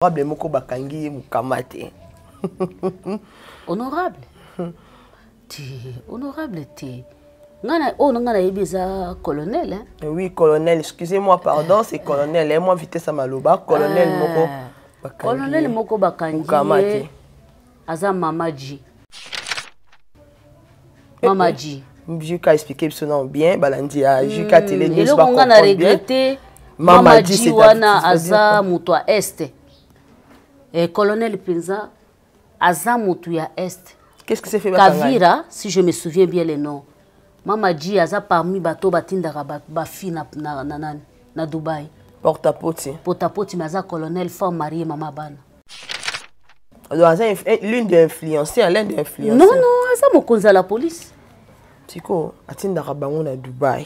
Honorable moko bakangi ye mokama te. Honorable te, honorable te. Nga na oyo nga nayebi eza colonel hein? Oui, colonel, excusez-moi, pardon, c'est colonel, hein? Moi vitesse ya maloba, colonel moko bakangi. Colonel moko bakangi mokama te. Aza Mama G. Mama G. JK expliquer biso nano bien balandi ya JK Télé News eloko nga na regrette Mama G wana aza moto ya est eh, colonel mpenza aza moto ya est. Qu'est-ce que c'est fait? Kavira, si je me souviens bien le nom. Mama G aza parmi bato batindaka bafi na, na, na, na, na Dubai. Porta-poti. Porta-poti, mais aza colonel, femme mariée, mama bana. Donc aza l'une des influenceurs, l'un des influenceurs. Non, non, aza mokonzi ya la police. Sikoyo atindaka bango na Dubai.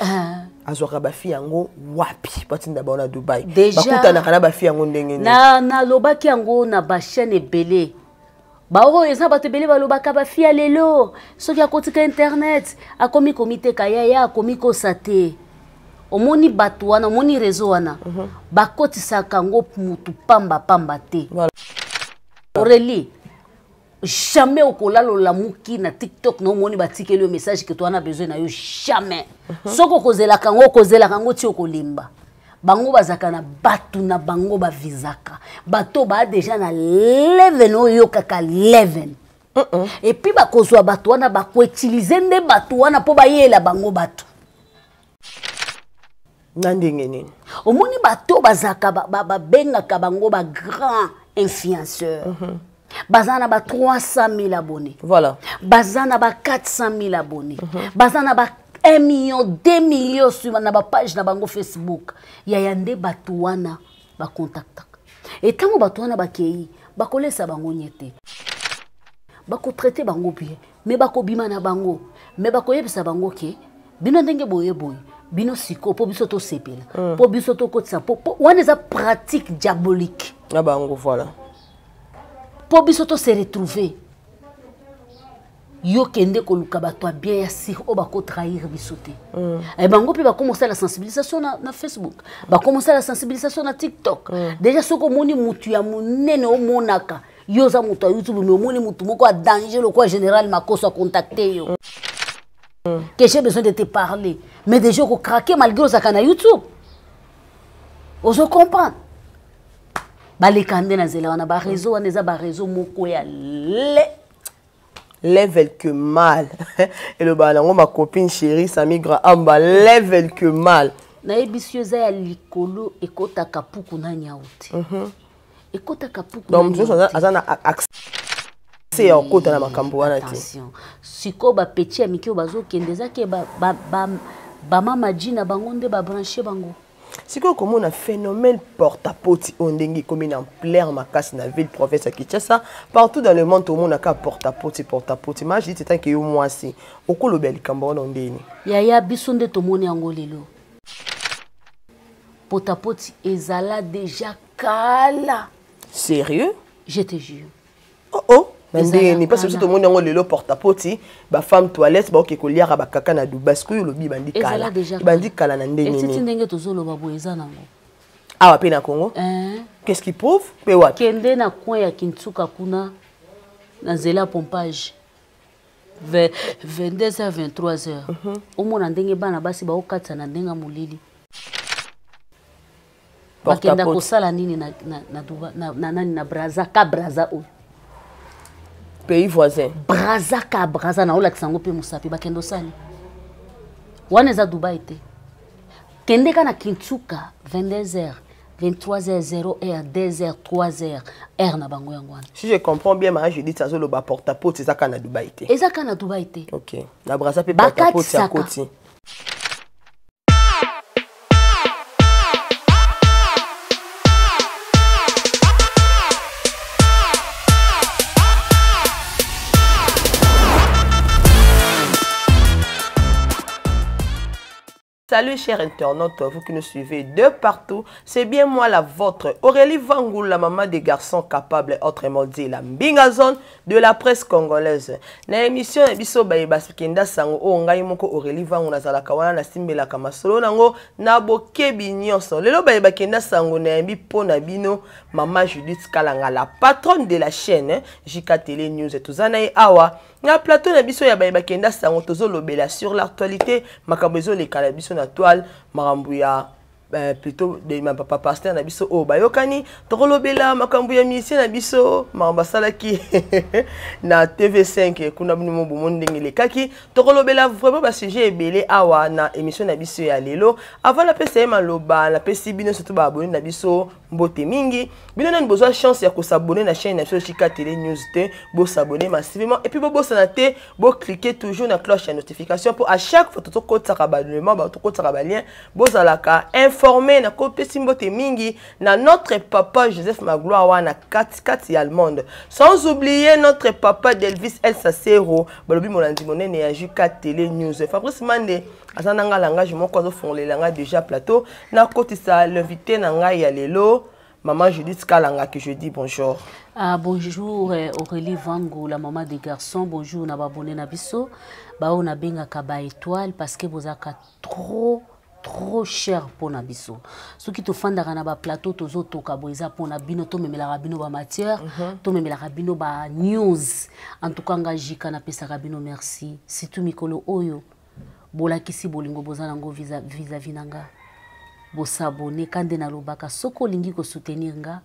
Azwaka bafi yango wapi po atinda bango na Dubai? Bakutanaka na bafi yango ndenge nini? Nalobaki yango na bachaîne ebele. Baoyo eza bato ebele balobaka bafi ya lelo soki akotika internet akomi komiteka, yaya akomi kosa te. Omoni bato wana, omoni réseau wana, bakotisaka yango mutu pamba pamba te. Aurélie, jamais okolala olamuki na TikTok na omoni batikeli yo message ke towana besoin na yo, jamais. Soki okozelaka yango, okozelaka yango ti okolemba. Bango bazalaka na bato na bango, bavizaka bato baa deja na leven oyo oyokaka leven. Et puis bakozwa bato wana, bakoutilize nde bato wana mpo bayela bango bato. Na ndenge nini? Omoni bato bazalaka babengaka bango ba grand influenceur. Baza na ba 300 000 abonnés. Baza na ba 400 000 abonnés. Baza na ba 1 million, 2 millions sur na ba page na bango Facebook. Yaya nde bato wana bakontaktaka. Et ntango bato wana bakei, bakolesa bango nye te. Bakotraite bango bien, mais bakobima na bango, mais bakoyebisa bango ke bino ndenge boye boye, bino siko po biso tosepela, po biso tokotisa, po wana eza pratique diabolique. Na bango, voilà. Po biso to se retrouver. Yo kende koluka bato ya bien ya sir oyo bakotrahir biso te. E bango mpe bakoma kosala sensibilisation na Facebook, bakoma kosala sensibilisation na TikTok. Déjà soki omoni mutu ya monene omonaka yo oza moto ya YouTube, mais omoni motu moko ya danger lokola général Makoso acontacte yo que j'ai besoin de te parler, mais déjà okocraquer malgré ozalaka na YouTube, ozo comprendre. Baleka nde na nzela wana, bareseau wana eza bareseau moko ya le Level que mal elobaka nango ma copine chérie Sami Graham, level que mal. Nayebisi yo eza ya likolo, ekotaka puku na nyau te. Ekotaka puku. Donc mosusu aza na accès ya kokota na makambo wana te. Sikoyo bapeti ya mike oyo bazokende eza ke bamama ji na bango nde babranche bango. Sikoyo komona phénomène porte-à-porte oyo ndenge ekomi na ampleur makasi na ville province ya Kinshasa, partout dans le monde tomonaka porte-à-porte, porte-à-porte. Ma Judith, etanke yo mwasi, okoloba likambo wana ndeni? Yaya, biso nde tomoni yango lelo. Porte-à-porte ezala déjà kala. Sérieux? Je te jure. Oh oh, na ndenge nini? Parce que biso tomoni yango lelo, porte-à-porte, bafemme toilette baoke koliaka bakaka na Dubai. Sikoyo olobi bandi kala, bandi kala na ndenge nini? Ndenge tozoloba boye, eza nango. Awa mpe na Congo? Qu'est-ce qui prouve? Mpe wapi? Kende na coin ya Kintsuka kuna na nzela ya pompage, 22 h 23 h, omona ndenge bana basi baokatisa na ndenge ya molili. Bakenda kosala nini na, na, na, na, na, nani, na Braza ka Braza oyo? Pays voisin. Braza ka Braza, na olakisa yango mpe mosapi. Bakende osali wana eza Dubai te. Kende ka na Kintsuka, 22 h 23 h 0 h 2 h 3 h, heure na bango yango wana. Si je comprends bien, ma Judith azoloba porte-à-porte eza kaka na Dubai te. Eza kaka na Dubai te. Ok, na Braza mpe porte-à-porte ya koti. Salut chers internautes, vous qui nous suivez de partout, c'est bien moi la vôtre, Aurélie Vangoul, la maman des garçons capables, autrement dit la Mbingazone de la presse congolaise. Na émission na biso bayeba kenda sango oyo ngai moko Aurélie Vangu nazalaka wana nasimbelaka masolo nango na bokebi nyonso. Lelo bayeba kenda sango nayambi mpo na bino mama Judith Kalanga, la patronne de la chaîne JK Télé News. Toza na ye awa na plateau na biso ya bayeba kenda sango, tozolobela sur l'actualité, makambo ezoleka na biso na toile, makambo ya plutôt de ma papa pasteur na biso oyo bayokani, tokolobela makambo ya musicien na biso, makambo asalaki na TV5 kuna, bino mo bomoni ndenge elekaki. Tokolobela vraiment basujet ebele awa na émission na biso ya lelo. Avant napesa ye maloba, napesi bino surtout baabonné na biso mbote mingi. Bino nani bozwa chance ya kos'abonner na chaîne na biso JK Télé News te, bos'abonner massivement et puis bobosana te bocliquer toujours na cloche ya notification mpo à chaque fois tokotisaka baélément, tokotisaka balien, bozalaka informé. Nakopesi mbote mingi na notre papa Joseph Magloire wana katikati ya allemande, sans oublier notre papa Delvis El Sacero, balobi molandi monene ya JK Télé News. Fabrice Mande aza na nga langage moko, azofongolela nga déjà plateau. Nakotisa l'invité na ngai ya lelo, maman Judith Kalanga, que je dis bonjour. Ah, bonjour Aurélie Vango, la maman des garçons. Bonjour na baabonnés na biso. Bao na bengaka ba étoile parce que bozaka trop trop cher mpona biso. Soki tofandaka na baplateau, tozotoka boye, eza mpona bino. Tomemelaka bino bamatière, tomemelaka bino banews. En tout cas nga Jika napesaka bino merci, surtout mikolo oyo bolakisi bolingo boza nango vis-à-vis na nga. Bos'abonner ka nde nalobaka, soki olingi kosoutenir nga,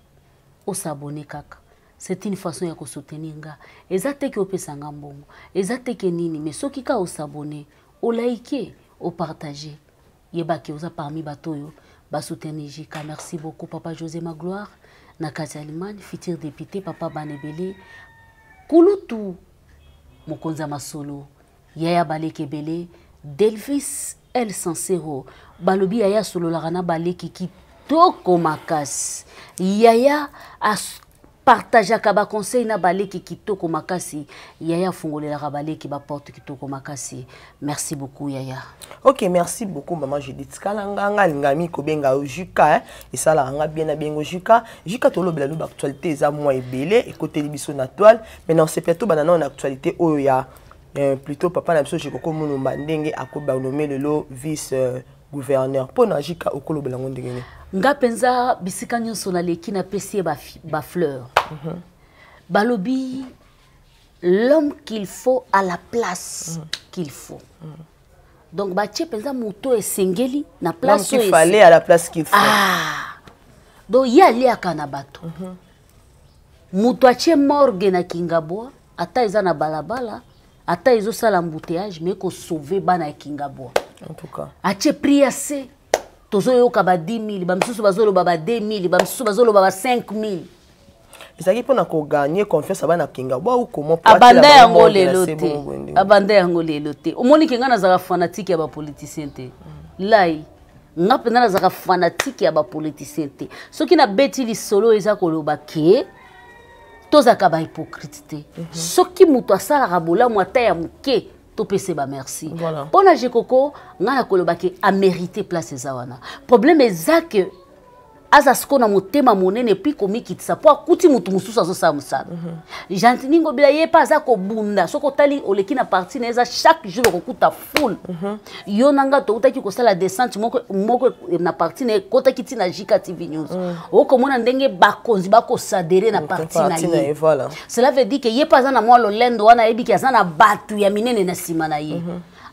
os'abonner kaka, c'est une façon ya kosoutenir nga. Eza te ke opesa nga mbongo, eza te ke nini, mais soki ka os'abonner, olike, opartage, yebaki oza parmi bato oyo basoutenir Jika. Merci beaucoup papa José Magloire na kati ya Allemagne, futur député, papa bana ebele, kulutu mokonzi ya masolo, yaya baleki ebele, Delvis El Sansero. Balobi yaya asololaka na baleki kitoko makasi, yaya partageaka baconseil na baleki kitoko makasi, yaya afungolelaka baleki baporte kitoko makasi. Merci beaucoup yaya. Ok, merci beaucoup maman Judith Kalanga. Nga alingami kobenga yo Juka, esalaka nga bien nabengo Juka. Juka, tolobela no baactualité eza mwa ebele ekoteli biso na toile, mais na osepela tobanda nao na actualité oyo ya plutôt papa na biso Jekoko Mulumba, ndenge akobanommer lelo vice gouverneur. Mpo na Jika, okolobela yango ndenge nini? Nga mpenza bisika nyonso naleki, napesi ye bafleur. Balobi l'homme qu'il faut à la place qu'il faut. Donc batie mpenza moto esengeli na place qu'il fallait à la place qu'il faut. Ah. Donc ye aliaka na bato. Moto atie morgue na Kingabwa, ata eza na balabala, ata ezosala embouteillage, mais kosauver bana ya Kingabwa. En tout cas. Atie prix ya se, tozoyoka ba 10 000, bamisusu bazoloba ba 2 000, bamisusu bazoloba ba 5 000. Ezalaki mpona kogagner confiance ya bana Kingabwa ou comment? Abanda yango lelo te, abanda yango lelo te. Omoni ke nga nazalaka fanatique ya bapoliticien te. Lai nga mpenza nazalaka fanatique ya bapoliticien te. Soki nabeti lisolo, eza koloba ke tozalaka bahypocrite te. Soki moto asalaka bolamu ata ya moke, topesa bamerci. Mpo na Jekoko, ngai nakoloba ke amérité place eza wana. Problème eza ke aza sikoyo na motema monene et puis komikitisa, mpo akuti motu mosusu azosala mosala. Gentiny Ngobila, ye mpe aza kobunda. Soki otali, oleki na parti na ye, eza chaque jour okokuta foule. Yo na nga toutaki kosala descente moko moko na parti na ye, ekotaki ntina Jika TV News. Okomona ndenge bakonzi bakoadhérer na parti na ye. Voilà. Cela veut dire ke ye mpe aza na mwa lolendo wana, ayebi ke aza na bato ya minene na nsima na ye.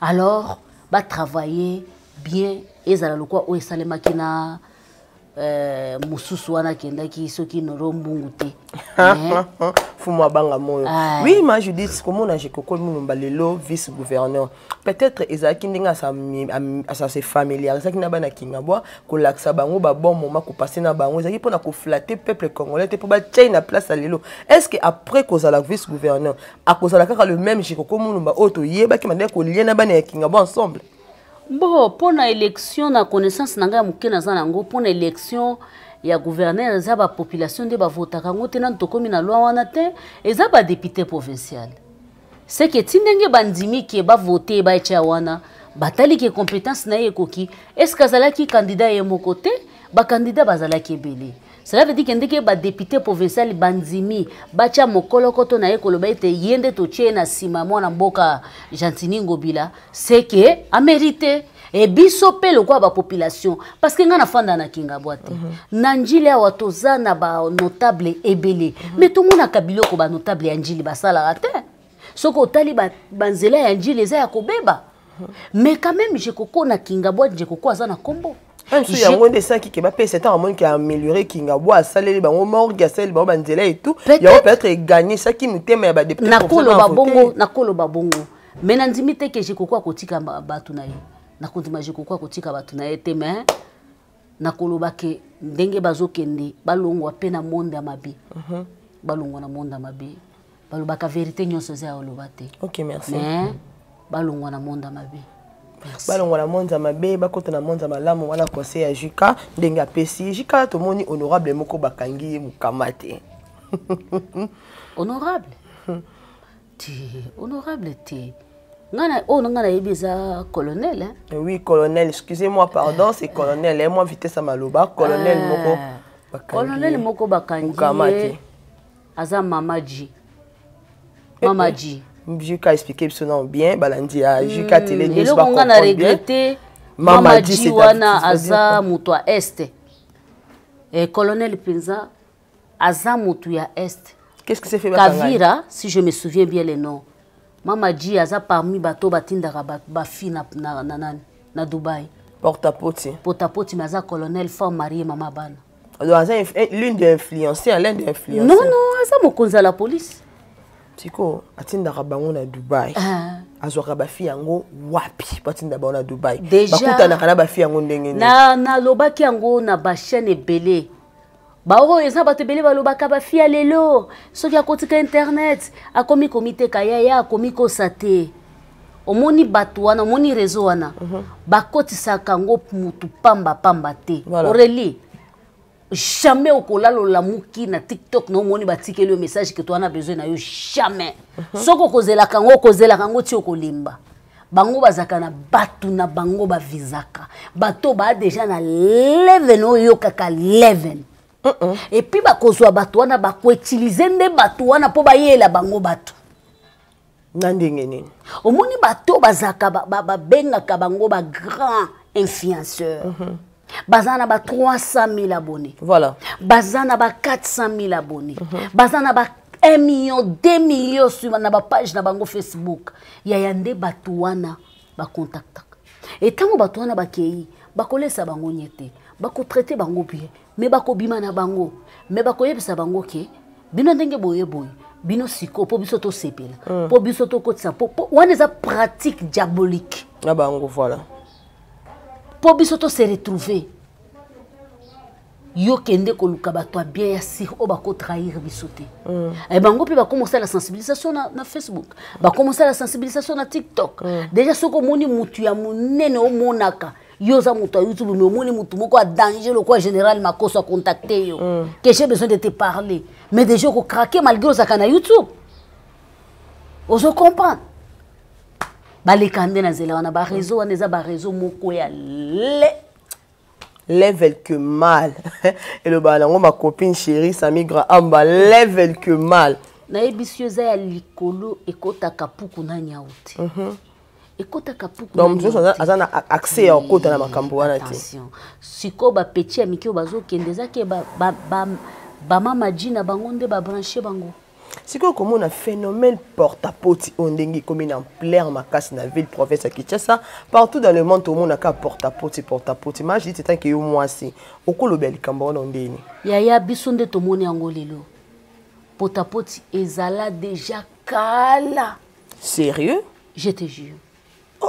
Alors batravailler bien, ezala lokwa oyo esalemaki na mosusu wana akendaki soki noro mbungu te. Fumu abanga moyo. Oui, ma Judith, komona Jekoko Mulumba lelo vice gouverneur, peut-être ezalaki ndenge asa se familiar ezalaki na bana Kingabwa, kolakisa bango babon moment kopasser na bango, ezalaki mpona koflatter peuple congolais te mpo batiai na place ya lelo. Est ce que après kozala vice gouverneur, akozala kaka le même Jekoko Mulumba oyo toyebaki mandenge kolia na bana ya Kingabwa ensemble? Bon, mpo na élection, na connaissance na ngai ya moke naza nango, mpo na élection ya gouverneur, eza bapopulation nde bavotaka yango te. Nanu tokómi na loi wana te. Eza badéputé provincial. Seke ti ndenge bandimi ke bavote, baetya wana. Batali ke compétence na ye ekoki. Est ce que azalaki candidat ye moko te? Bacandidat bazalaki ebele. Cela veut dire ke ndenge badéputé provincial bandimi batya mokolokoto na ye koloba ete ye nde totie ye na nsima mwana mboka Gentiny Ngobila, c'est que amérité. E biso mpe lokola bapopulation, parce que ngai nafanda na Kingabwa te, na Njili awa toza na banotable ebele, mais tomonaka biloko banotable ya Njili basalaka te. Soki otali banzela ya Njili eza ya kobeba, mais quand même Jekoko na Kingabwa, Jekoko aza na nkombo. Même so yango nde esalaki ke bapesa ntango amoni ke amélioré Kingabwa, asaleli bango morgue, asaleli bango banzela et tout. Yango peut-être egagné esaki motema ya badéputé. Nakoloba bongo, nakoloba bongo, mais nandimi te ke Jekoko akotika bato na ye. Nakondima Jekoko akotika bato na ye te, mais nakoloba ke ndenge bazokende, balongwa mpe na monde ya mabe. Balongwa na monde ya mabe. Balobaka vérité nyonso eza ya koloba te. Ok, merci. Mais balongwa na monde ya mabe. Balongwa na monde ya mabe, bakota na monde ya malamu. Wana conseil ya Jika ndenge apesi. Jika, tomoni honorable moko bakangi ye mokama te. Honorable te, honorable te. Nga na oyo nga nayebi eza colonel, hein? Oui, colonel, excusez-moi, pardon, c'est colonel, hein, moi vitesse ya maloba. Colonel moko bakangi colonel ye. Moko bakangi mokama ye te. Aza Mama G, Mama G. Jika, expliqué biso nano bien, balandi ya Jika Télé News. Eloko nga na bacomprendre bien. regrette, Mama Mama G, G c'est wana c'est-à-dire aza quoi? moto ya Est. Colonel mpenza aza moto ya Est. Qu'est-ce que c'est fait bakanga ye? Kavira, si je me souviens bien le nom. Mama G aza parmi bato batindaka bafi na nani, na Dubai. Porte-à-porte. Potapoti, mais aza colonel, femme mariée, mama bana. Donc aza l'une des influenceurs, l'un des influenceurs. Non, non, aza mokonzi ya la police. Sikoyo atindaka bango na Dubai. Ah. Azwaka bafi yango wapi po atinda bango na Dubai? Déjà- Bakutanaka na bafi yango ndenge nini? Na nalobaki yango na bachaîne ebele. Baoyo eza bato ebele balobaka bafi ya lelo, soki akotika internet akomi komiteka, yaya akomi kosa te. Omoni bato wana, omoni réseau wana, bakotisaka yango mutu pamba pamba te. Voilà. Aurélie, jamais okolala olamuki na TikTok na omoni batikeli yo message ke to wana besoin na yo. Jamais. Soki okozelaka yango, okozelaka yango ti okolemba. Bango bazalaka na bato na bango, bavizaka bato baa déjà na level oyo oyokaka level, et puis bakozwa bato wana, bakoutiliser nde bato wana mpo bayela bango bato. Na ndenge nini? Omoni bato bazalaka babengaka bango bagrand influenceur, baza na ba 300 000 abonnés, baza na ba 400 000 abonnés, baza na ba 1 million, 2 millions sur na bapage na bango Facebook. Yaya, nde bato wana bakontaktaka. Etango bato wana bakei, bakolesa bango nye te, bakotraite bango bien, mais bakobima na bango, mais bakoyebisa bango ke bino ndenge boye boye, bino sikoyo mpo biso tosepela, mpo biso tokotisa, mpo wana eza pratique diabolique. Na bango, voilà. Mpo biso tose retrouver, yo kende koluka bato ya bien, ya sûr oyo bakotrahir biso te. E bango mpe bakoma kosala sensibilisation na Facebook, bakoma kosala sensibilisation na TikTok. Déjà soki omoni mutu ya monene, omonaka yo oza moto ya YouTube, mais omoni motu moko ya danger lokola général Makoso acontacte yo que j'ai besoin de te parler, mais déjà okocraquer malgré ozalaka na YouTube. Ozo comprendre? Baleka nde na nzela wana. Bareseau wana eza bareseau moko ya le Level que mal, elobaka nango ma copine chérie Sami Grahamba, level que mal. Nayebisi yo, eza ya likolo, ekɔtaka puku na nyau te, ekɔtaka puku. Donc moto nyonso aza na accès ya kokota na makambo wana te. Attention, sikoyo bapeti ya mike oyo bazokende, eza ke bamama ji na bango nde babranche bango. Sikoyo komona phénomène porte-à-porte oyo ndenge ekomi na ampleur makasi na ville province ya Kinshasa, partout dans le monde tomonaka porte-à-porte, porte-à-porte. Ma Judith, etanke yo mwasi, okoloba likambo wana ndeni? Yaya, biso nde tomoni yango lelo. Potapoti ezala déjà kala. Sérieux? Je te jure.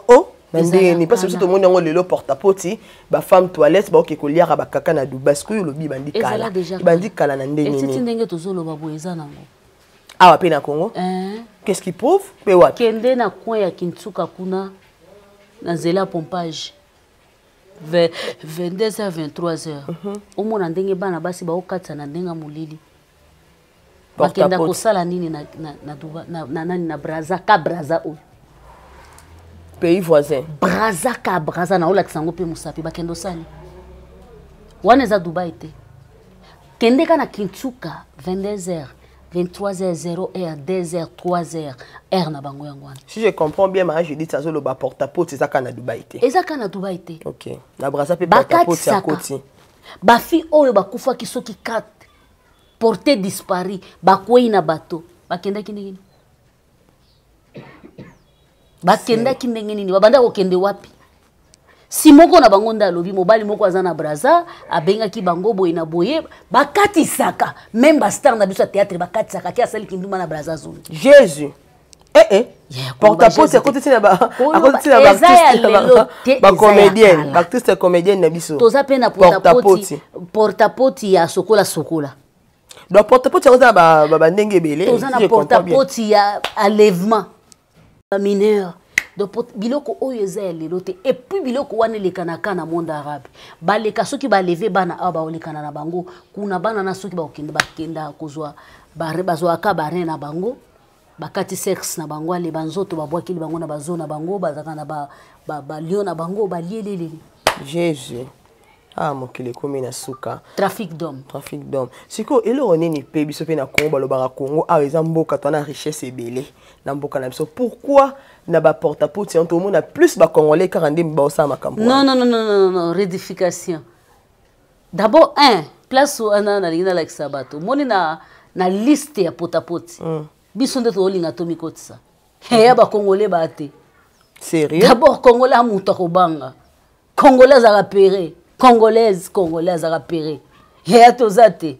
Oh, na Ezala ndenge nini? Parce que biso kala. tomoni yango lelo, porte-à-porte, bafemme toilette baoke koliaka bakaka na Dubai. Sikoyo olobi ebandi Ezala kala. déjà. Ebandi kala na ndenge Etiti nini? ndenge tozoloba boye, eza nango. Awa mpe na Congo? Hein? Qu'est-ce qui prouve? Mpe wapi? Kende na coin ya Kintsuka kuna na nzela ya pompage, 22 h 23 h, omona ndenge bana basi baokatisa na ndenge ya molili. Bakenda Porte-à-porte. Kosala nini na nani, na Braza, ka Braza oyo? Pays voisin. Braza ka Braza na olakisa yango mpe mosapi bakende osani wana eza Dubai te. Kende ka na Kinsuka 22h, 23h, 0h, 2h, 3h, heure na bango yango wana. Si je comprends bien, ma Judith azoloba porte-à-porte eza ka na Dubai te. Eza ka na Dubai te. OK. Na Braza pe porte-à-porte ya koti. Bafi oyo bakufaki soki 4 porté disparu, bakwei na bato, bakendaki ndenge nini? Bakendaki ndenge nini? Babanda kokende wapi? Si moko na bango nde alobi mobali moko aza na Braza abengaki bango boye na boye, bakatisaka même bastar na biso ya théâtre, bakatisaka ki asali kindumba na Braza zone. Jésus. Eh eh. Yeah, porte-à-porte Jésus. akoti tina ba Koloba, akoti tina ba eza ya artiste lelo te, eza ba ya comédienne, kala. ba artiste comédienne na biso. Toza mpe na Porte-à-porte. porte-à-porte, porte-à-porte ya sokola sokola. Donc porte-à-porte yango eza ba ba ndenge ebele. Toza si na je comprends bien. porte-à-porte ya enlèvement mineur. Donc biloko oyo eza ya lelo te. Et puis biloko wana elekanaka na monde arabe. Baleka soki baleve bana awa baolekana na bango kuna, bana na soki bakokende bakenda kozwa bare, bazwaka bare na bango, bakati sexe na bango, ale banzoto babwakeli bango na bazo na bango, bazalaka na ba lion na bango, balieleleli. Jésus. Ah, mokili ekomi na suka. Trafic d'homme. Trafic d'homme. Sikoyo eloko nini mpe biso mpe na Congo balobaka Congo awa eza mboka to na richesse ebele na mboka na biso. Pourquoi na ba porte-à-porte yango tomona plus ba Congolais kaka nde baosala makambo Non, wana? non, non, non, non, non, rédification. D'abord, un, place wana nalingi nalakisa bato. Omoni na liste ya potapoti. Biso nde tolinga tomikotisa. Ya ba Congolais ba te. Sérieux? D'abord, Congolais a moto akobanga. Congolais azalaka pere. Congolaise, Congolais azalaka pere. Ya toza te.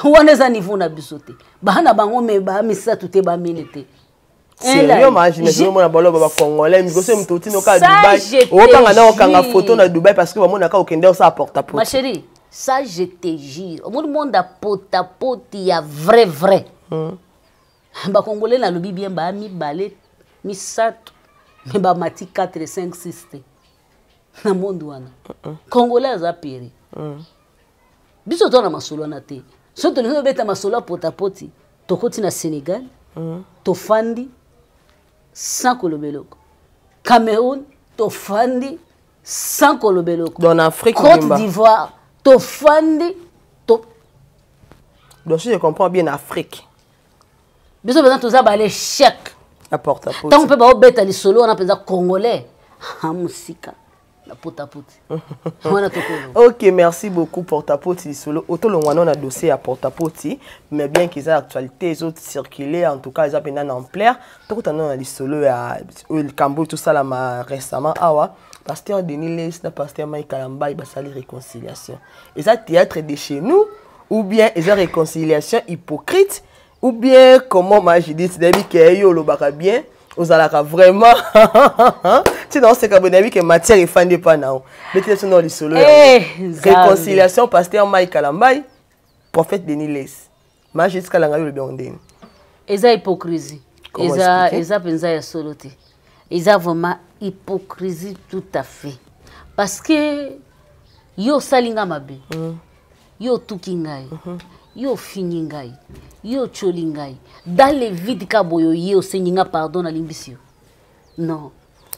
Wana eza niveau na biso te. Bana bango me ba misato te, ba mine te. Sérieux, ma jeunesse, mona balo ba Congolais, mi gosse mutu tino ka Ça, Dubaï. je te Okanga na okanga jure. photo na Dubaï parce que ba mona ka okende osa porte à porte. Ma chérie, ça je te jure. Au monde a porte à porte ya vrai vrai. Ba Congolais na lobi bien ba mi balé misato mais ba mati 4 5 6 te. Na monde wana. Congolais aza pire. Biso to na masolo na te. So to lingi beta masolo porte à porte, tokoti na Sénégal. Tofandi sans kolobeloko. Cameroun tofandi sans kolobeloko. Dans l'Afrique, Côte Bimba. d'Ivoire tofandi to. Donc si je comprends bien Afrique. Biso besoin toza ba l'échec. À porte à porte. Tant peut ba obeta lisolo on a congolais. Ha musika. Na porte à porte. Wana tokolo. Ok, merci beaucoup porte à porte lisolo. Auto longwana on a dossier à porte à porte, mais bien qu'ils aient actualité, ils ont circulé en tout cas, ils ont bien en ampleur. Tokota na lisolo ya le Cambo tout ça là ma récemment awa pasteur Denis Lessie na pasteur Mike Kalambay basali réconciliation. Et ça théâtre de chez nous ou bien ils ont réconciliation hypocrite ou bien comment ma Judith Dabi ke yo lobaka bien ozalaka vraiment tu dans ce cas bonabi que matière efandi pas nao mettez sur le solo. Eh, Nzambe. Réconciliation pasteur Mike Kalambay prophète Denis Lessie ma Judith Kalanga yo le bien ndeni. Eza hypocrisie. Comment Eza, expliquer? eza penza ya solo te. Eza vraiment hypocrisie tout à fait. Parce que yo salinga mabe. Yo tuki ngai. Yo fingi ngai. Yo choli ngai. Dans le vide ka boyo ye osengi nga pardon na limbisi yo. Non.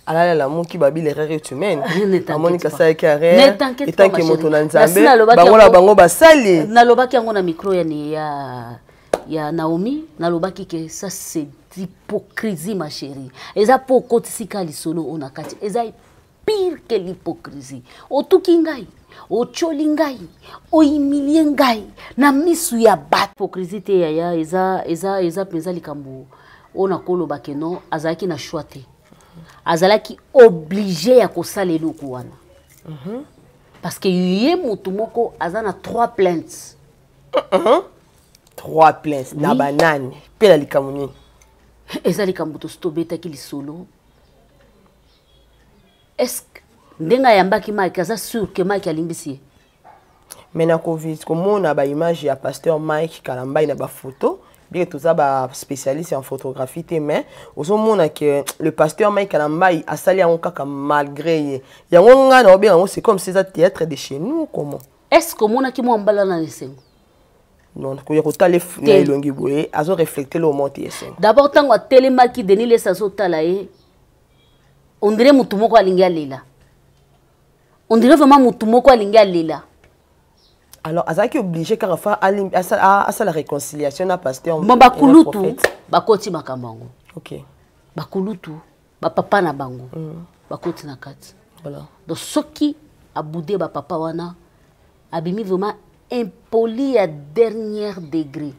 Alala la muki babi l'erreur est humaine. Ne t'inquiète Amoni pas. kasai ki erreur. Ne t'inquiète Et tant pas, ma que moto chérie. na Nzambe, Nasi nalobaki bango na yango- bango basali. Nalobaki yango na micro ya ni ya ya Naomi, nalobaki ke ça c'est l'hypocrisie ma chérie. Eza po kotisika lisolo ona kati. Eza pire que l'hypocrisie. Otuki ngai, ocholi ngai, oimilie ngai na misu ya bato. Hypocrisie te yaya, eza eza eza penza likambo ona koloba ke non, azalaki na choix te. Azalaki obligé ya kosala eloko wana. Parce que ye motu moko aza na 3 plaintes. 3 plaintes na Oui. banane pe na likambo nini? Eza likambo tosi tobetaki lisolo. Est-ce que ndenge ayambaki Mike aza sûr que Mike alimbisi ye? Mais na Covid komona ba image ya pasteur Mike Kalambay na ba photo, bien que toza ba spécialiste en photographie te, mais ozomona que le pasteur Mike Kalambay asali yango kaka malgré ye. Yango nga na obenga yango c'est comme si ça théâtre de chez nous comment? Est-ce que omonaki mwa mbala na esengo? Non, koya kotala Te. na elongi boye, azo reflecter le moment esengo. D'abord ntango atelemaki Denis Lessie azotala ye, On dirait mutu moko alingi alela. On dirait vraiment mutu moko alingi alela. Alors azalaki obligé kaka fa asala réconciliation na pasteur. Bon, bakulutu bakoti makambo yango. Ok. Bakulutu bapapa na bango bakoti na kati. Voilà. Donc soki abude bapapa wana, abimi vraiment impoli ya dernier degré.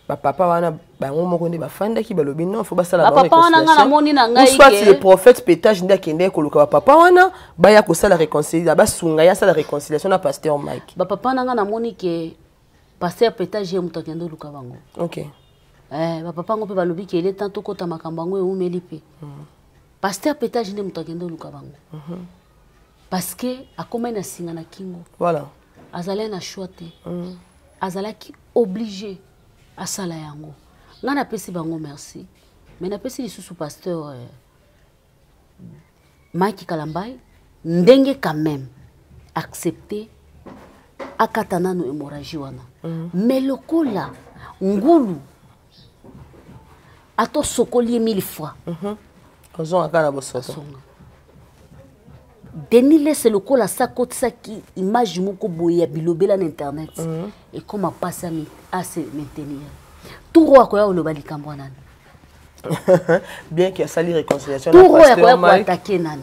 Bapapa wana bango moko nde bafandaki, balobi non, faut basala. Bapapa wana, nga namoni na ngai soit le prophète Pétage nde akendeki koluka bapapa wana, baya kosala réconciliation, basunga ye asala réconciliation na pasteur Mike. Bapapa na nga, namoni ke pasteur Pétage ye moto akende oluka bango. Eh, bapapa yango mpe balobi ke ele temps tokɔta makambo yango eumeli mpe. Pasteur Pétage nde moto akende oluka bango parce que akomai na singa na kingo. Azalaki na choix te. Azalaki obligé asala yango. Ngai napesi bango merci, mais napesi lisusu pasteur Mike Kalambai ndenge quand même accepté akata nano hémorragie wana. Mais lokola ngulu ata osokoli ye mille fois, Ozonga kaka na bosoto. Songa Denis Lese lokola asa akotisaki image moko boye ya bilobela na internet, ekoma mpasi ase maintenir. Tour oyo akoya koloba likambo wana nani? Bien que asali réconciliation. Tour oyo akoya koattaquer nani?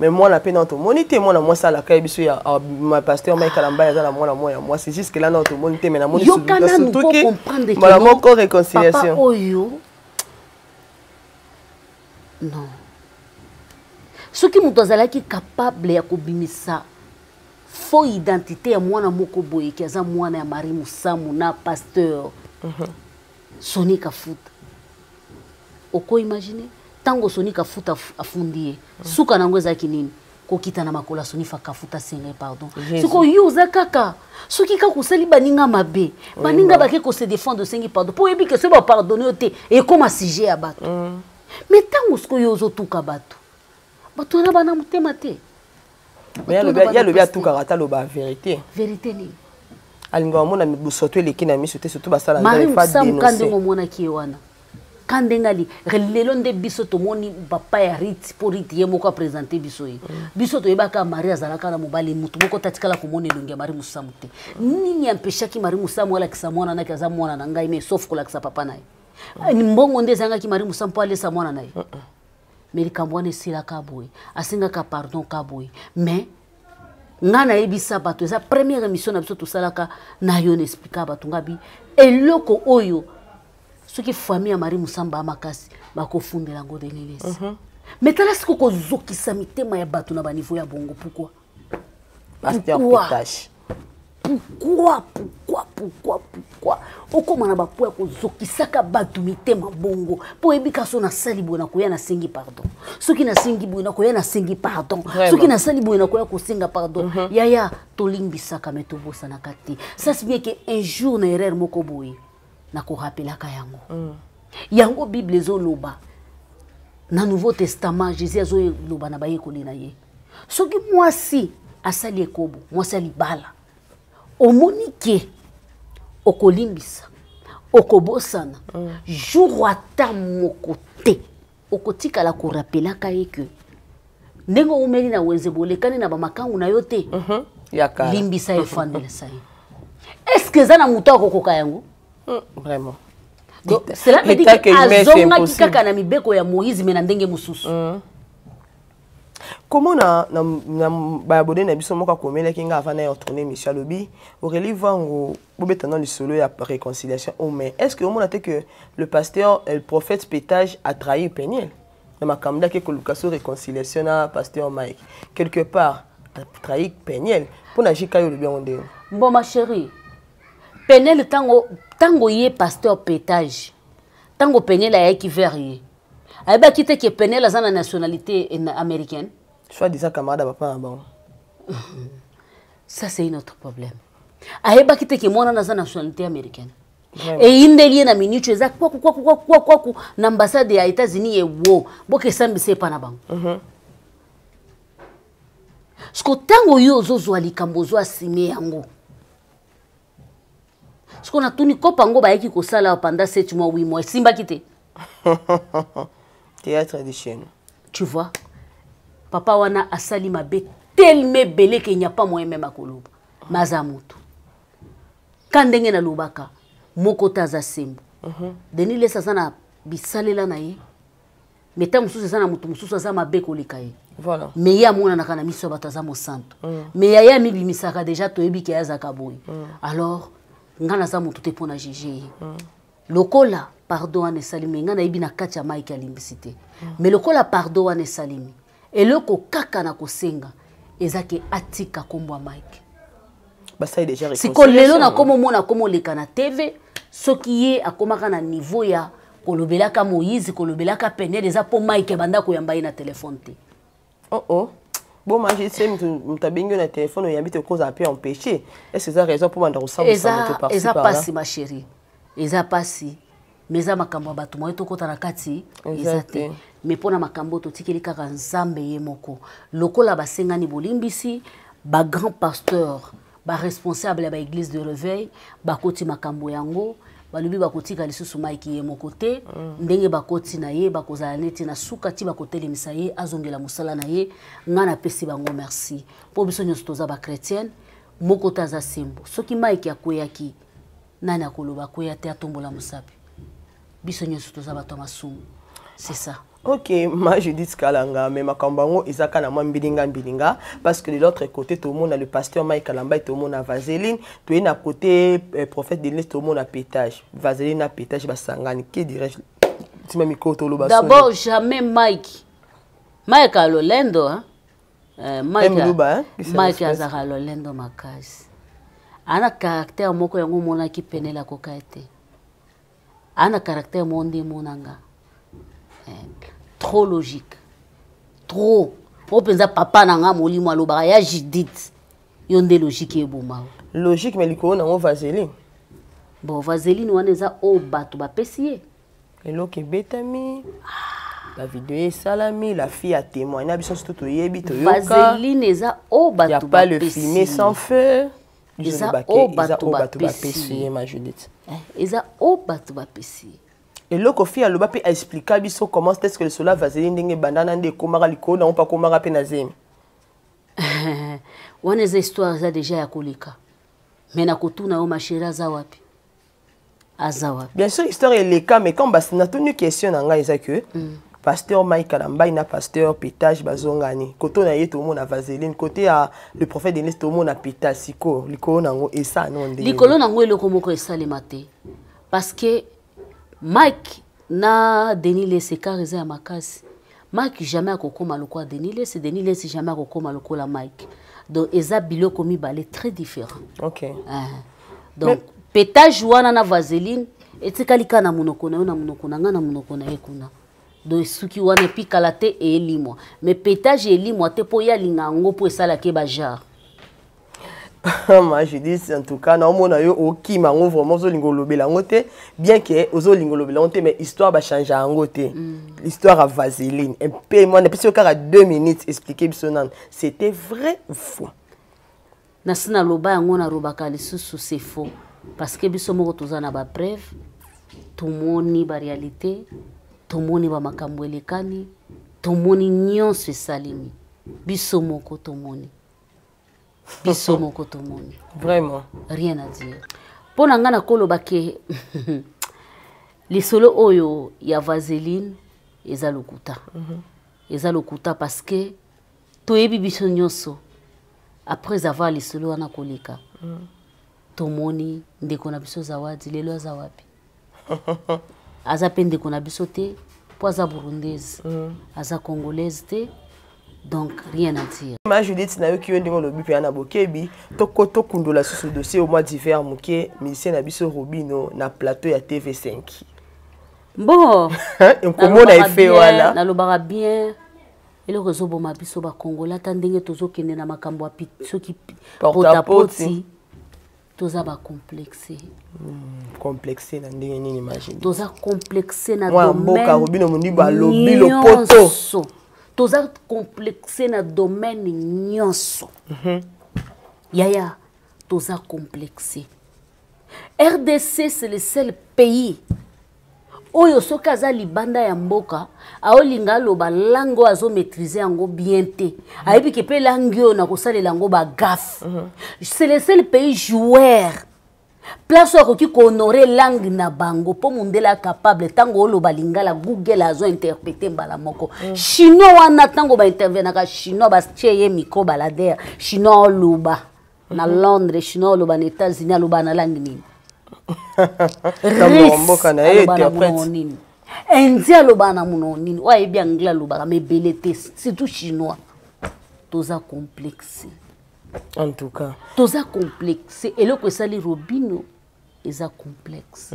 Mais mwana mpe nano tomoni te. Mwana mwasi alaka ye biso ya pasteur Mike Kalambai aza na mwana mwa ya mwasi. Jusque là nano tomoni te, mais namoni Yoka nanu po comprendre. Mbala moko réconciliation. Papa oyo, non, soki moto azalaki capable ya kobimisa faux identité ya mwana moko boye ki aza mwana ya Marie Musamu na pasteur Soni Kafuta, okoimagine ntango Soni Kafuta afundi ye, suka na yango ezalaki nini? Kokita na makolo ya Soni Kafuta, asenga ye pardon. Sikoyo yo oza kaka, soki kaka osali baninga mabe, baninga bake kose défendre, osengi pardon mpo oyebi ke soki bapardonne yo te, ekóma sujet ya bato. Mais ntango sikoyo ozotuka bato, bato wana bana motema te. Mais ye alobi atukaka ata aloba vérité. Vérité nini? Alingaka omona bosoto eleki na miso te, surtout basala. Marie Musamu, ka ndenge omonaki ye wana, ka ndenge ali lelo nde biso tomoni papa ya Rit, mpo Rit ye moko aprésente biso ye. Biso toyebaka Marie azalaka na mobali, motu moko tatikala komona elongi ya Marie Musamu te. Nini ampeshaki Marie Musamu alakisa mwana naki aza mwana na ngai? Mais sauf kolakisa papa na ye, mbongo nde ezangaki Marie Musamu mpo alesa mwana na ye. Mais likambo wana esilaka boye, asengaka pardon ka boye. Mais nga nayebisa bato, eza première émission na biso tosalaka na yo, na explika bato nga bi eloko oyo, soki famille ya Marie Musamba ya makasi, bakofundela yango Denis Lesi. Mais tala sikoyo kozokisa mitema ya bato na baniveau ya bongo, pourquoi? Pasteur Pourquoi? Pétage. Pourquoi, pourquoi, pourquoi, pourquoi okóma na bapo ya kozokisaka bato mitema bongo? Mpo oyebi ka so nasali boye, nakoya nasengi pardon, soki nasengi boye, nakoya nasengi pardon, soki nasali boye, nakoya kosenga pardon. Yaya, tolimbisaka me tobosanaka te. Ça c'est bien que un jour na erreur moko boye, nakorapelaka yango. Yango Bible ezoloba na Nouveau Testament, Jésus azoloba na bayekoli na ye, soki mwasi asali ekobo, mwasi ya libala, omoni ke okolimbisa, okobosana, jour ata moko te okotikala korapelaka ye ke ndenge oumeli na wenze, bolekani na bamakangu na yo te. Ya kala. Limbisa ye, efandelisa ye. Est ce que eza na moto akokoka yango? Vraiment. Donc cela veut dire que azongaki kaka na mibeko ya Moïse, mais na ndenge mosusu. Comment na baabonné na biso moko akomelaki nga avant na ye tourner émission, alobi: Aurélie Vango, bobeta na lisolo ya réconciliation, oh, mais est ce que omona te que le pasteur, le prophète Pétage a trahi Peniel na makambo ndaki koluka so réconciliation na pasteur Mike? Quelque part a trahi Peniel. Mpo na jika yo, olobi yango ndenge? Bon, ma chérie, Peniel, ntango ye pasteur Pétage, ntango Peniel ayaki vers ye, ayebaki te ke Peniel aza na nationalité américaine? Soit disant camarade ya papa na bango. Ça, c'est un autre problème. Ayebaki te ke mwana aza nationalité américaine? Eyindeli ye na minute eza kwaku kwaku kwaku kwaku na ambassade ya États-Unis, ye wo bokesambisa epa na bango. Siko ntango yo ozozwa likambo, ozwa asime yango, siko natuni, kopa yango bayaki kosala pendant 7 mois, 8 mois, esimbaki te? Théâtre de chez nous. Tu vois, papa wana asali mabe tellement ebele ke n'y a pas moyen même akoloba. Mais aza motu ka ndenge nalobaka, moko te aza sembo. Denis Lesi aza na bisalela na ye, mais ta mosusu eza na motu mosusu aza mabe koleka ye. Mais ye amonanaka na miso ya bato aza mosantu, mais yaya amibimisaka déjà, toyebi ke ye azalaka boye. Alors nga naza motu te mpo na juge ye. Lokola pardon wana esalemi, ngai nayebi na kati ya Mike alimbisi te, mais lokola pardon wana esalemi, eloko kaka na kosenga eza ke atika nkombo ya Mike. Basali déjà. Siko lelo nakoma omona, akoma oleka na TV. Soki ye akomaka na niveau ya kolobelaka Moïse, kolobelaka Penel, eza mpo Mike abanda koyamba ye na telefone te. Oh, bon, ma se moto abengi yo na telefone, oyambi te, okozala mpe empêché. Est ce eza raison mpo banda kosambwisa moto par-ci? Eza pasi, ma chérie, eza pasi, mais eza makambo ya bato moye tokɔta na kati eza te. Mais mpo na makambo totikeli kaka Nzambe ye moko. Lokola basengani bolimbisi, bagrand pasteur, baresponsable ya baéglise de réveil bakoti makambo yango, balobi bakotika lisusu Mike ye moko te. Ndenge bakoti na ye, bakozala neti na suka ti bakotelemisa ye, azongela mosala na ye. Ngai napesi bango merci, mpo biso nyonso toza bachrétienne, moko te aza sembo. Soki Mike akweyaki, nani akoloba akweya te? Atombola mosapi. Biso nyonso toza bato ya masumu, c'est ça. Ok, ma Judith Kalanga, mais makambo yango eza kaka na mwa mbilinga mbilinga, parce que de l'autre côté tomona le pasteur Mike Kalamba, tomona vaseline, toye na côté prophète Denis, tomona pétage. Vaseline na pétage basangani, que dirais-je? Tima mikro toloba. D'abord, jamais Mike, Mike alolendo, hein? Mike, Mluba, hein? Mike azalaka lolendo makasi, ana caractère moko yango omonaki penela akoka te. Ana caractère moko nde emonanga trop logique, trop po mpenza papa na nga molimo alobaka ya Judith, yo nde logique eboma. Logique, mais likolo nango vaseline. Bon, vaseline wana eza oyo bato bapesi ye. Eloko ebetami, bavideo esalami, la fille a témoigné, biso surtout toyebi, toyoka. Vaseline eza oyo bato y a pas le fumée sans feu. Eza oyo bato bapesi. Ye, ma Judith. Eza oyo bato bapesi ye. Eloko fille aloba mpe aexplika biso comment est ce que le sola vaseline ndenge ebandana, nde ekomaka likolo nango mpe akomaka mpe na zemi. Wana eza histoire, eza déjà ya koleka. Mais nakotuna yo, ma chérie, aza wapi? Aza wapi? Bien sûr, histoire eleka, mais quand basi natuni question na ngai eza que pasteur Mike Kalambai na pasteur Pétage bazongani, koto na ye tomona vaseline, côté ya le prophète Denis tomona pétage. Sikoyo likolo nango esa no ndenge? Likolo nango eloko moko esalema te, parce que Mike na Denis Lesi, écart eza ya makasi. Mike jamais akokóma lokola Denis Lesi, Denis Lesi jamais akokóma lokola Mike. Donc eza biloko mibale très différent. Donc mais, pétage wana na vaseline etikali kaka na monoko na yo, na monoko na ngai, na monoko na ye kuna. Donc esuki wana, epikala te, eyelimwa. Mais pétage elimwa te, mpo ye alinga yango, mpo esalaki bagenre. Ma Judith, en tout cas naomona yo okima yango vraiment, ozolinga olobela yango te. Bien que ozolinga olobela yango te, mais histoire bachange yango te. Histoire ya vaseline mpe mwana epesi yo kaka 2 minutes, expliquer biso nano, c'était vrai ou faux? Nasi naloba yango, nalobaka lisusu, c'est faux, parce que biso moko toza na bapreuve, tomoni baréalité, tomoni bamakambo elekani, tomoni nyonso esalemi, biso moko tomoni, biso moko tomoni. Vraiment. Rien à dire. Mpo na ngai, nakoloba ke lisolo oyo ya vaseline eza lokuta. Eza lokuta parce que toyebi biso nyonso, après avoir lisolo wana koleka, tomoni ndeko na biso Zawadi lelo aza wapi? Aza mpe ndeko na biso te, mpo aza burundaise, aza congolaise te. Donc rien à dire. Ma Judith, nayoki yo ndenge olobi mpenza na bokebi. Tokundola susu dossier au mois d'hiver moke, musicien na biso Robino na plateau ya TV5. Bon. Komona efe wana. Nalobaka bien, eloko ezoboma biso bakongola, ata ndenge tozokende na makambo ya soki potapoti, toza bacomplexe. Complexe na ndenge nini, imagine? Toza complexe na mwana mboka Robino Mondibo alobi lopoto. Toza complexe na domaine nyonso. Yaya, toza complexe. RDC, c'est le seul pays. Oyo soki aza libanda ya mboka, aolinga aloba langue oyo azo maîtriser yango bien te. Ayebi ke mpe langue oyo nakosalela yango bagaffe. C'est le seul pays joueur place oyo akoki kohonorer langue na bango, mpo mondele acapable. Ntango oloba lingala, Google azo interpréter mbala moko. Chinois wana, ntango baintervenaka chinois, batie ye micro baladeur, chinois oloba na Londres, chinois oloba na États-Unis, aloba na langue nini? Na mboka na ye. Aloba na monoko nini? Indien alobaka na monoko nini? Oyo ayebi anglais alobaka ma ebele te, surtout chinois. Toza complexe. En tout cas. Toza complexe. Eloko esali Robino eza complexe,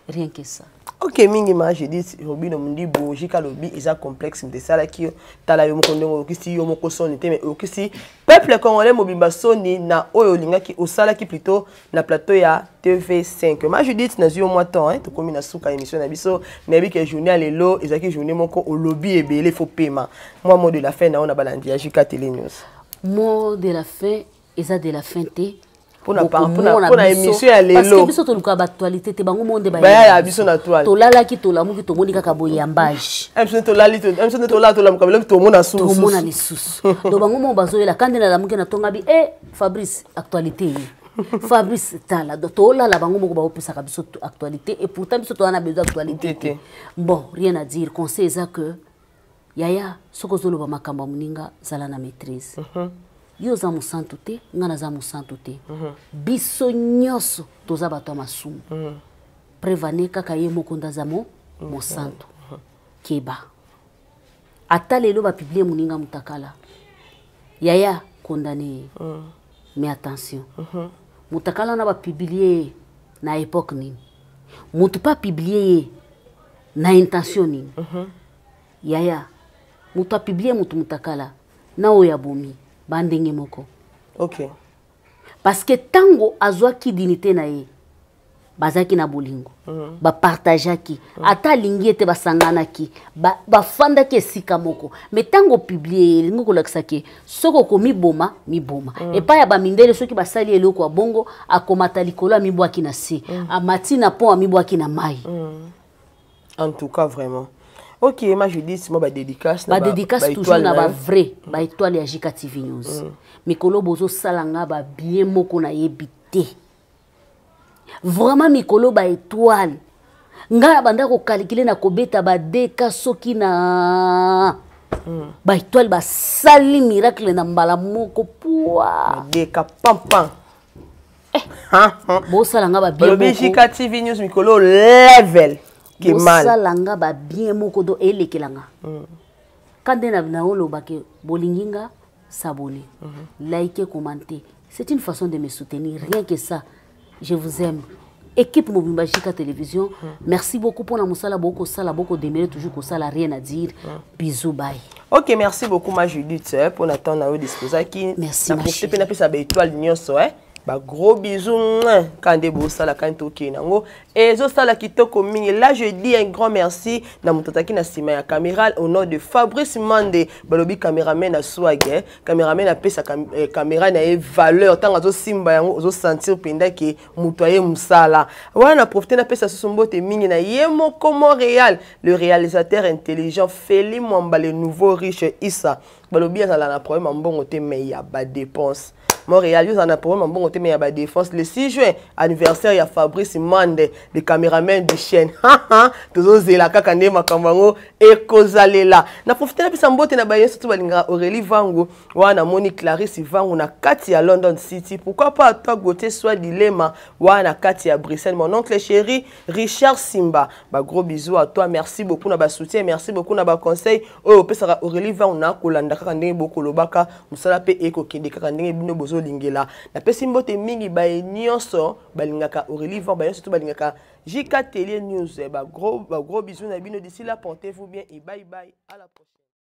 rien que ça. Ok, mingi ma Judith Robino Mundibu Jika lobi eza complexe moto esalaki yo. Tala yo moko ndenge oyokisi yo moko soni te, mais oyokisi peuple congolais mobimba soni na oyo olingaki osalaki plutôt na plateau ya TV5. Ma Judith, nazwi yo mwa temps, hein, tokomi na suka émission na biso. Nayebi ke journée ya lelo ezalaki journée moko olobi ebele, faut pema. Mwa mot de la fin na oyo na balandi ya Jika Télé News. Mot de la fin eza de la fin te. Mpona émission ya lelo. Parce que biso toluka baactualité te, bango monde. Baya biso na toile. Tolalaki, tolamuki, tomoni kaka boyambage. Biso tolali, biso nde tolala, tolamuka, biloko tomona susu. Tomona lisusu. Donc bango mo bazoyela kande. Nalamuki, natonga bi e Fabrice, actualité ye Fabrice, tala. Donc tolala, bango moko baopesaka biso actualité, et pourtant biso toza na besoin actualité te. Bon, rien à dire. Conseil eza que, yaya, soki ozoloba makambo ya moninga, zala na maîtrise. Yo oza mosantu te, ngai naza mosantu te. Biso nyonso toza bato ya masumu. Preuve, kaka ye moko nde aza mo mosantu. Keba, ata lelo bapublier moninga motakala, yaya, condamne ye. Mais attention, motakala wana bapublier ye na époque nini? Moto mpe apublier ye na intention nini? Yaya, moto apublier moto motakala na oyo abomi bandenge moko. Parce que ntango azwaki dignité na ye, bazalaki na bolingo, bapartageaki. Ata alingi ye te, basanganaki, bafandaki esika moko. Mais ntango opublier, elingi kolakisa ke soki okomiboma, miboma. Epai ya bamindele, soki basali eloko ya bongo, akomata likolo, amibwaki na se, amati na pont, amibwaki na mai. En tout cas, vraiment. Ok, ma Judith, moi badédicace. Badédicace toujours na bavrai baétoile ya Jika TV News. Mikolo bozosala nga babien moko nayebi te. Vraiment, mikolo baétoile, ngai na banda kokalikile na kobeta badeka soki na baétoile basali miracle na mbala moko pwa. Deka pampan. Bosala nga babien. Balobi Jika TV News mikolo level. Bosala nga babien moko do elekelanga. Ka nde na olobake bolingi nga, s'abonner, liker, commenter, c'est une façon de me soutenir, rien que ça. Je vous aime, équipe mobimba Jika Télévision. Merci beaucoup mpona mosala bokosala, bokodemere toujours kosala. Rien à dire. Bisous, bye. Ok, merci beaucoup ma Judith mpona temps na yo disposaki. Merci. Na profite mpe napesa baétoile nyonso, eh? Bagros bisous ka nde bosala kani tokende yango ezosala kitoko mingi. Là, je dis un grand merci na moto azalaki na nsima ya caméra, au nom de Fabrice Mande. Balobi caméraman na swag, eh? Caméraman apesa caméra na ye valeur. Ntango azosimba yango, ozosentir mpenza ke moto aye mosala wana. Na profite napesa susu mbote mingi na ye moko Montréal, le réalisateur intelligent Feli Mwamba, le nouveau riche Issa. Balobi azala na problème ya mbongo te, mais ya badépense. Montréal, yo ozala na problème ya mbongo te, mais ya badépense. Le 6 juin, anniversaire ya Fabrice Mande, le caméraman du chaîne. Tozozela kaka nde makambo yango ekozalela. Na profite napesa mbote na baye surtout balingaka Aurélie Vangu wana. Namoni Clarisse Vangu na kati ya London City. Pourquoi pas toi, Gautier Soi Dilema wana na kati ya Bruxelles, mon oncle chéri Richard Simba, bagros bisous à toi. Merci beaucoup na basoutien, merci beaucoup na baconseil oyo opesaka Aurélie Vangu. Na kolanda kaka ndenge bokolobaka, mosala mpe ekokende kaka ndenge bino bozolingela. Napesi mbote mingi baye nyonso balingaka Aurélie Vangu, baye nyonso to balingaka JK Télé News. Bagros, bagros bisous na bino. D'ici là, portez-vous bien et bye bye, à la prochaine.